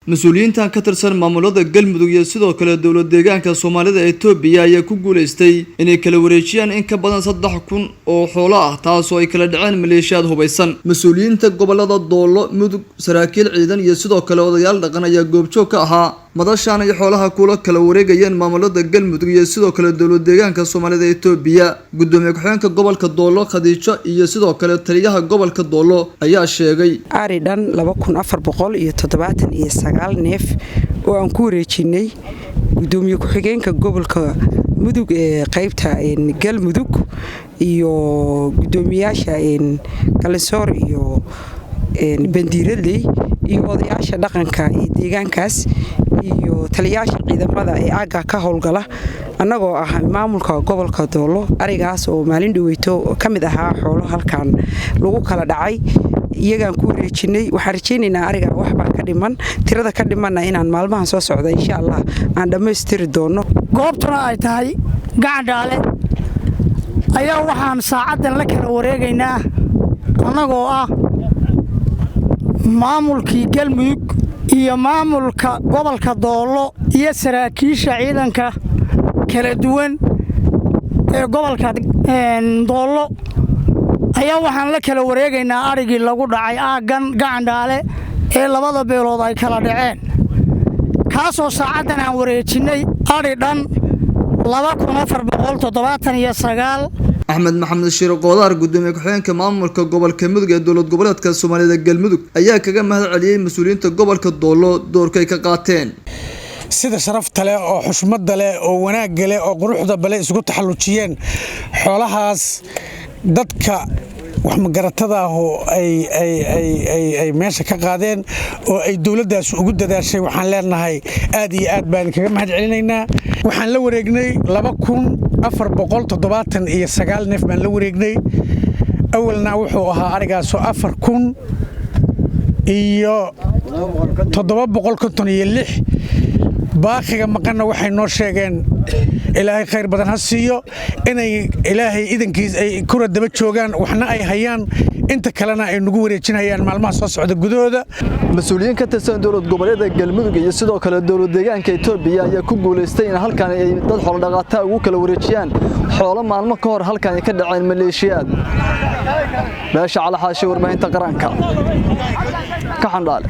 Mas-uuliyiintan ka tirsan maamulada Galmudug iyo sidoo kale Dowlad Deegaanka Soomaalida Etoobiya ayaa ku guuleystay inay kala wareejiyaan in ka badan 3000 oo xoolo ah, taasoo ay kala dhaceen maleeshiyaad hubaysan. Mas-uuliyiinta gobolada Doolo, Mudug, saraakiil ciidan iyo sidoo kale odayaal dhaqan ayaa goobjoog ka ahaa madashaan ay xoolaha kula kala wareegayeen maamulada Galmudug iyo sidoo kale Dowlad Deegaanka Soomaalida Etoobiya. Gudoomiye ku-xigeenka gobolka Doolo Khadiijo iyo sidoo kale taliyaha gobolka Doolo ayaa sheegay. Ari dhan 2479 neef oo aan ku wareejinay gudoomiye ku-xigeenka gobolka Mudug ee qaybta Galmudug iyo gudoomiyaasha Galinsoor iyo Bandiiradley iyo odayaasha dhaqanka ee deegaankaas iyo taliyayaasha ciidamada ee aagga ka howlgala, annagoo ah maamulka gobolka Doolo. Arigaas oo maalin dhaweyto ka mid ahaa xoolo halkan lagu kala dhacay, iyagaan ku wareejinay. Waxaan rajaynaynaa ariga waxbaa ka dhiman, tirada ka dhimanna inaan maalmahan soo socda, insha Allah, aan dhammaystiri doono. Goobtuna ay tahay Gacandhaale ayaa waxaan saacaddan la kala wareegaynaa, annagoo ah maamulkii Galmudug iyo maamulka gobolka Doollo iyo saraakiisha ciidanka kala duwan ee gobolka Doollo, ayaa waxaan la kala wareegaynaa adhigii lagu dhacay aaggan Gacandhaale ee labada beelood ay kala dhaceen, kaasoo saacaddan aan wareejinnay adhi dhan 2479. Axmed Maxamed Shiire Qoodaar, gudoomiye ku-xigeenka maamulka gobolka Mudug ee Dowlad Goboleedka Soomaalida Galmudug, ayaa kaga mahad celiyey mas-uuliyiinta gobolka Doolo doorkay ka qaateen. Sida sharafta leh oo xushmadda leh oo wanaagga leh oo quruxda bale isugu taxallujiyeen xoolahaas dadka wax magaratada ah oo ay meesha ka qaadeen oo ay dowladdaas ugu dadaashay, waxaan leenahay aad iyo aad baan kaga mahad celinaynaa. Waxaan la wareegnay 2479 neef baan la wareegnay. Awalna wuxuu ahaa arigaasoo 4756. Baaqiga maqanna waxay noo sheegeen, Ilaahay khayr badan ha siiyo, inay Ilaahay idankiis ay kura daba joogaan, waxna ay hayaan, inta kalena ay nagu wareejinayaan maalmaha soo socda gudahooda. Mas-uuliyiin ka tirsan Dowlad Goboleedka Galmudug iyo sidoo kale Dowlad Deegaanka Etoobiya ayaa ku guulaystay in halkan ay dad xoolodhaqataa ugu kala wareejiyaan xoolo maalmo ka hor halkan ay ka dhaceen maleeshiyaad. Beesha Calaxaashi, Warbaahinta Qaranka, ka Xandhaale.